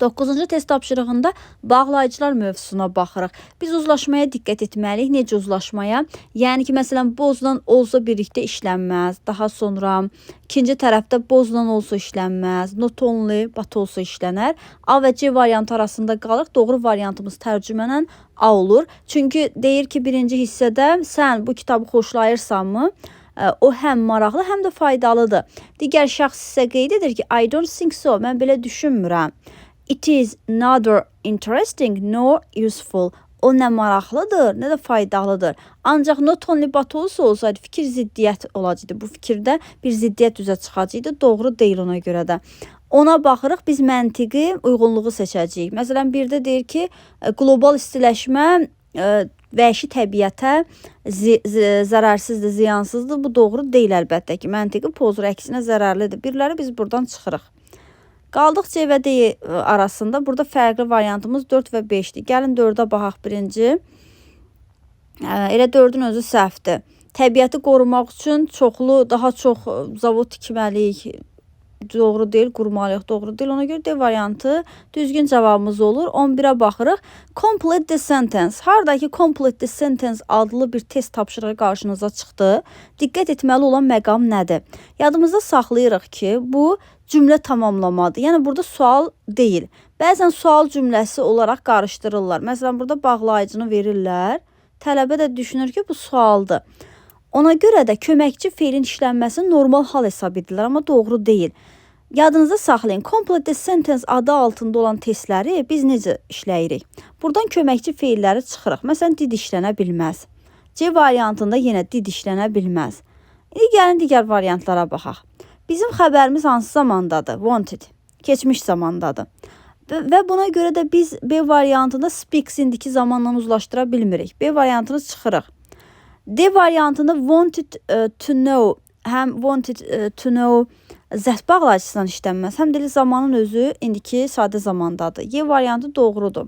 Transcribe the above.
9-cu test tapşırığında bağlayıcılar mövzusuna baxırıq. Biz uzlaşmaya diqqət etməliyik. Necə uzlaşmaya? Yəni ki, məsələn, bothla also birlikdə işlənməz. Daha sonra ikinci tərəfdə bothla also işlənməz. Not only, but also işlənər. A və C variantı arasında qalır. Doğru variantımız tərcümənən A olur. Çünki deyir ki, birinci hissədə sən bu kitabı xoşlayırsanmı? O həm maraqlı, həm də faydalıdır. Digər şəxs isə qeyd edir ki, I don't think so. Mən belə düşünmürəm. It is neither interesting nor useful. O nə maraqlıdır, nə də faydalıdır. Ancaq not only but also olsaydı fikir ziddiyyət olacaqdı. Bu fikirdə bir ziddiyyət üzə çıxacaqdı. Doğru deyil ona görə də. Ona baxırıq, biz məntiqi uyğunluğu seçəcəyik. Məsələn, birdə deyir ki, qlobal istiləşmə vəhşi təbiətə zərərsizdir, ziyansızdır. Bu doğru deyil əlbəttə ki. Məntiqi pozur, əksinə zərərlidir. Birləri biz buradan çıxırıq. Qaldıq C və D arasında. Burada fərqli variantımız 4 və 5-dir. Gəlin 4-ə baxaq birinci. Elə 4-ün özü səhvdir. Təbiəti qorumaq üçün çoxlu, daha çox zavod tikməliyik. Doğru deyil, qurmalıyıq, doğru deyil. Ona görə D variantı düzgün cavabımız olur. 11-ə baxırıq. Complete the sentence. Haradakı complete the sentence adlı bir test tapşırığı qarşınıza çıxdı. Diqqət etməli olan məqam nədir? Yadımızda saxlayırıq ki, bu cümlə tamamlamadır. Yəni burada sual deyil. Bəzən sual cümləsi olaraq qarışdırırlar. Məsələn, burada bağlayıcını verirlər. Tələbə də düşünür ki, bu sualdır. Ona görə də köməkçi feilin işlənməsi normal hal hesab edilir, amma doğru deyil. Yadınızda saxlayın. Complete the sentence adı altında olan testləri biz necə işləyirik? Buradan köməkçi feilləri çıxırıq. Məsələn, did işlənə bilməz. C variantında yenə did işlənə bilməz. İndi gəlin digər variantlara baxaq. Bizim xəbərimiz hansı zamandadır? Wanted. Keçmiş zamandadır. Və buna görə də biz B variantında speaks indiki zamanla uzlaşdıra bilmirik. B variantını çıxırıq. D variantında wanted to know, həm wanted to know that bağlayıcısından işlənməz, həm də elə zamanın özü indiki sadə zamandadır. Y variantı doğrudur.